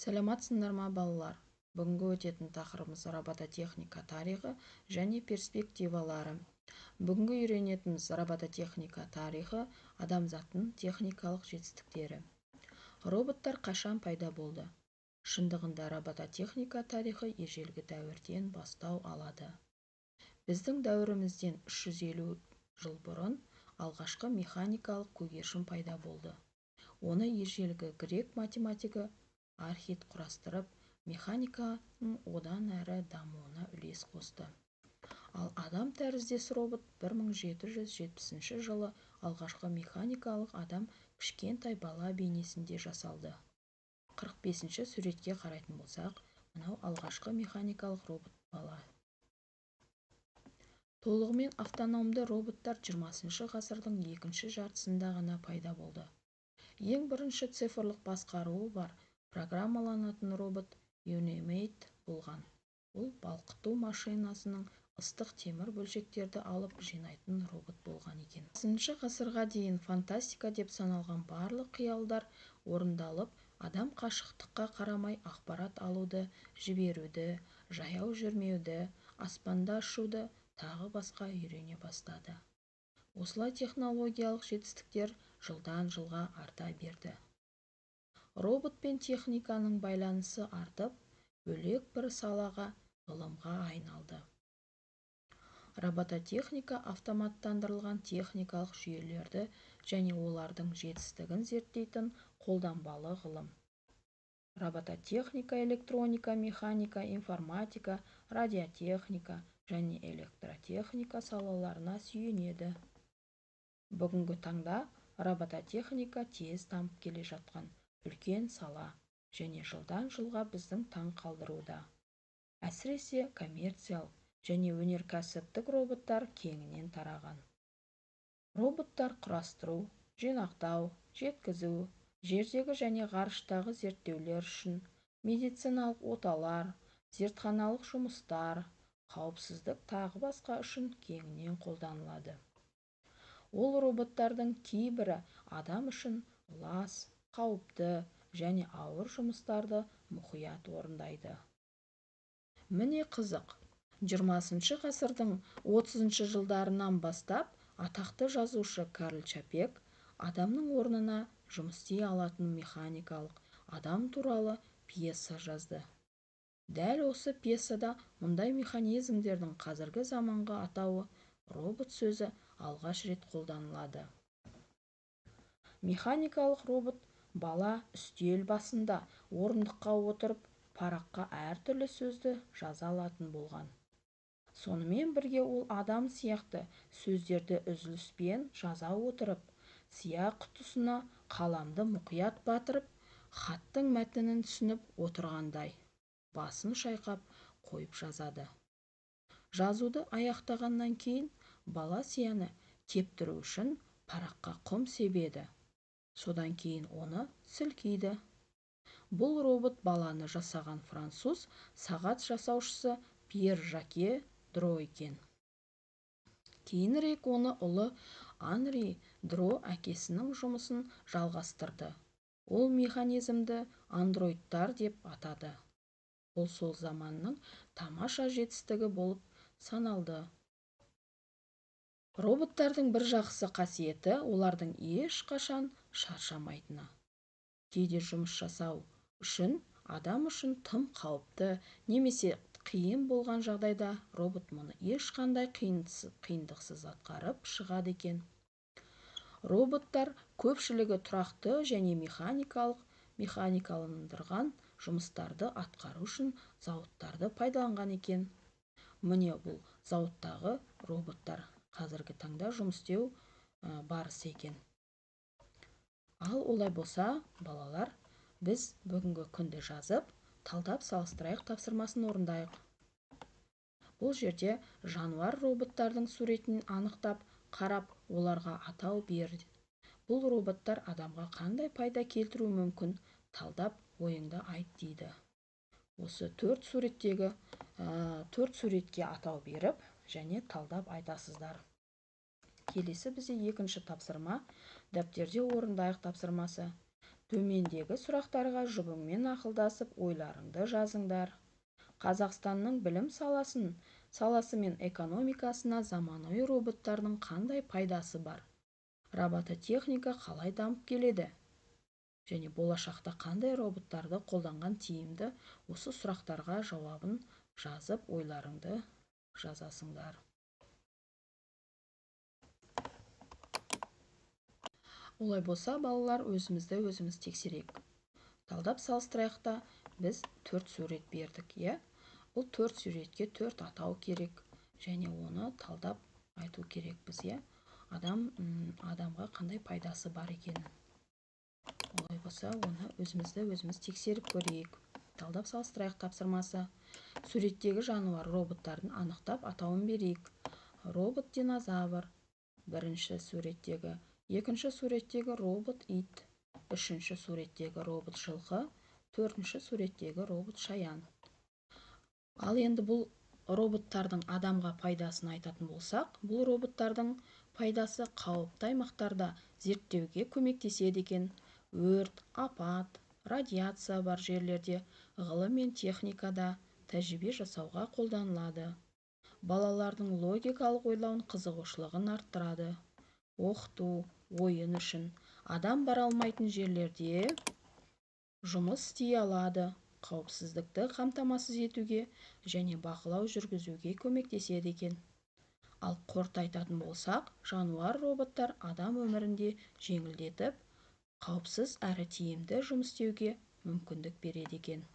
Саламатсыңдар ма, балалар? Бүгінгі өтетін тақырыбымыз робототехника тарихы және перспективалары. Бүгінгі үйренетініміз робототехника тарихы, адамзаттың техникалық жетістіктері. Роботтар қашан пайда болды? Шындығында робототехника тарихы ежелгі дәуірден бастау алады. Біздің дәуірімізден 350 жыл бұрын алғашқы механикалық көгершін пайда болды. Оны ежелгі грек математигі Архит құрастырып, механиканың одан әрі дамуына үлес қосты. Ал адам тәріздес робот 1770 жылы алғашқы механикалық адам кішкентай бала бейнесінде жасалды. 45-ші суретке қарайтын болсақ, мынау алғашқы механикалық робот бала. Толығымен автономды роботтар 20 ғасырдың екінші жартысында ғана пайда болды. Ең бірінші цифрлық басқаруы бар программаланатын робот Unimate болған. Ол балқыту машинасының ыстық темір бөлшектерді алып жинайтын робот болған екен. 20 ғасырға дейін фантастика деп саналған барлық қиялдар орындалып, адам қашықтыққа қарамай ақпарат алуды, жіберуді, жаяу жүрмеуді, аспанда ұшуды, тағы басқа үйрене бастады. Осылай технологиялық жетістіктер жылдан жылға арта берді. Робот пен техниканың байланысы артып, бөлек бір салаға, ғылымға айналды. Робототехника автоматтандырылған техникалық жүйелерді және олардың жетістігін зерттейтін қолданбалы ғылым. Робототехника электроника, механика, информатика, радиотехника және электротехника салаларына сүйенеді. Бүгінгі таңда робототехника тез дамып келе жатқан үлкен сала және жылдан жылға біздің таң қалдыруда. Әсіресе коммерциялық және өнеркәсіптік роботтар кеңінен тараған. Роботтар құрастыру, жинақтау, жеткізу, жердегі және ғарыштағы зерттеулер үшін, медициналық оталар, зертханалық жұмыстар, қауіпсіздік тағы басқа үшін кеңінен қолданылады. Ол роботтардың кейбірі адам үшін лас, қауіпті және ауыр жұмыстарды мұқият орындайды. Міне қызық, 20 ғасырдың 30 жылдарынан бастап атақты жазушы Карл Чапек адамның орнына жұмыс істей алатын механикалық адам туралы пьеса жазды. Дәл осы пьесада мұндай механизмдердің қазіргі заманғы атауы робот сөзі алғаш рет қолданылады. Механикалық робот бала үстел басында орындыққа отырып параққа әртүрлі сөзді жаза алатын болған. Сонымен бірге ол адам сияқты сөздерді үзіліспен жаза отырып, сия құтысына қаламды мұқият батырып, хаттың мәтінін түсініп отырғандай басын шайқап қойып жазады. Жазуды аяқтағаннан кейін бала сияны кептіру үшін параққа құм себеді. Содан кейін оны сілкиді. Бұл робот баланы жасаған француз сағат жасаушысы Пьер Жаке Дро екен. Кейінірек оны ұлы Анри Дро әкесінің жұмысын жалғастырды. Ол механизмді андроидтар деп атады. Бұл сол заманның тамаша жетістігі болып саналды. Роботтардың бір жақсы қасиеті олардың ешқашан шаршамайтыны. Кейде жұмыс жасау үшін адам үшін тым қауіпті немесе қиын болған жағдайда робот мұны ешқандай қиындықсыз атқарып шығады екен. Роботтар көпшілігі тұрақты және механикаландырған жұмыстарды атқару үшін зауыттарды пайдаланған екен. Міне бұл зауыттағы роботтар қазіргі таңда жұмыс істеу барысы екен. Ал олай болса, балалар, біз бүгінгі күнді жазып, талдап салыстырайық тапсырмасын орындайық. Бұл жерде жануар роботтардың суретін анықтап, қарап, оларға атау бер. Бұл роботтар адамға қандай пайда келтіруі мүмкін, талдап ойыңды айт дейді. Осы төрт суретке атау беріп, және талдап айтасыздар. Келесі бізде екінші тапсырма, дәптерде орындайық тапсырмасы. Төмендегі сұрақтарға жұбыңмен ақылдасып ойларыңды жазыңдар. Қазақстанның білім саласы мен экономикасына заманауи роботтардың қандай пайдасы бар? Робототехника қалай дамып келеді? Және болашақта қандай роботтарды қолданған тиімді? Осы сұрақтарға жауабын жазып, ойларыңды жазасыңдар. Олай болса, балалар, өзімізді өзіміз тексерейік. Талдап салыстырайық та, біз 4 сурет бердік, иә? Бұл 4 суретке 4 атау керек және оны талдап айту керекпіз, иә? Адамға қандай пайдасы бар екенін. Олай болса, оны өзімізді өзіміз тексеріп көрейік. Талдап салыстырайық тапсырмасы. Суреттегі жануар роботтарын анықтап атауын берейік. Робот динозавр бірінші суреттегі, екінші суреттегі робот ит, үшінші суреттегі робот жылқы, төртінші суреттегі робот шаян. Ал енді бұл роботтардың адамға пайдасын айтатын болсақ, бұл роботтардың пайдасы қауіпті аймақтарда зерттеуге көмектеседі екен. Өрт, апат, радиация бар жерлерде ғылым мен техникада тәжірибе жасауға қолданылады. Балалардың логикалық ойлауын, қызығушылығын арттырады. Оқыту, ойын үшін адам бара алмайтын жерлерде жұмыс істей алады. Қауіпсіздікті қамтамасыз етуге және бақылау жүргізуге көмектеседі екен. Ал қорыта айтатын болсақ, жануар роботтар адам өмірінде жеңілдетіп, қауіпсіз әрі тиімді жұмыс істеуге мүмкіндік береді екен.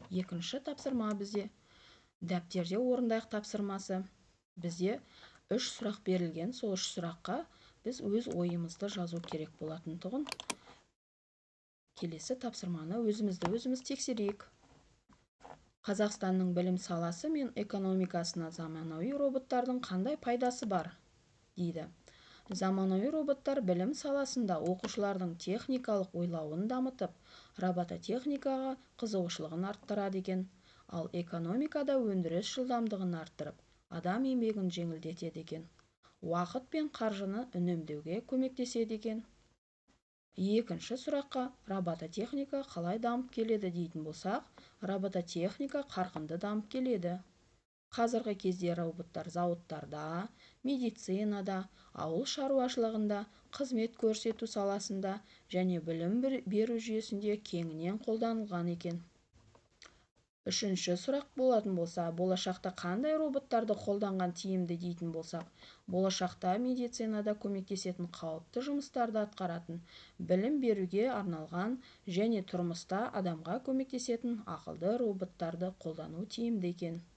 Екінші тапсырма бізде дәптерде орындайық тапсырмасы. Бізде 3 сұрақ берілген. Сол 3 сұраққа біз өз ойымызды жазу керек болатын тұғын. Келесі тапсырманы өзімізді өзіміз тексерейік. Қазақстанның білім саласы мен экономикасына заманауи роботтардың қандай пайдасы бар, дейді. Заманауи роботтар білім саласында оқушылардың техникалық ойлауын дамытып, робототехникаға қызығушылығын арттырады екен. Ал экономикада өндіріс жылдамдығын арттырып, адам еңбегін жеңілдетеді екен. Уақыт пен қаржыны үнемдеуге көмектеседі екен. Екінші сұраққа робототехника қалай дамып келеді дейтін болсақ, робототехника қарқынды дамып келеді. Қазіргі кезде роботтар зауыттарда, медицинада, ауыл шаруашылығында, қызмет көрсету саласында және білім беру жүйесінде кеңінен қолданылған екен. Үшінші сұрақ болатын болса, болашақта қандай роботтарды қолданған тиімді дейтін болсақ, болашақта медицинада көмектесетін, қауіпті жұмыстарды атқаратын, білім беруге арналған және тұрмыста адамға көмектесетін ақылды роботтарды қолдану тиімді екен.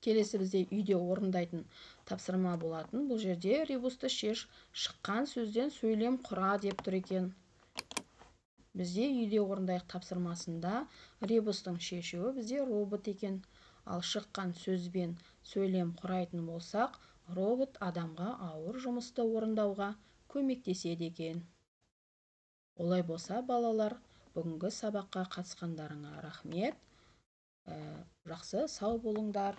Келесі бізде үйде орындайтын тапсырма болатын. Бұл жерде ребусты шеш, шыққан сөзден сөйлем құра деп тұр екен. Бізде үйде орындайық тапсырмасында ребустың шешуі бізде робот екен. Ал шыққан сөзбен сөйлем құрайтын болсақ, робот адамға ауыр жұмысты орындауға көмектеседі екен. Олай болса, балалар, бүгінгі сабаққа қатысқандарыңа рахмет. Жақсы, сау болыңдар.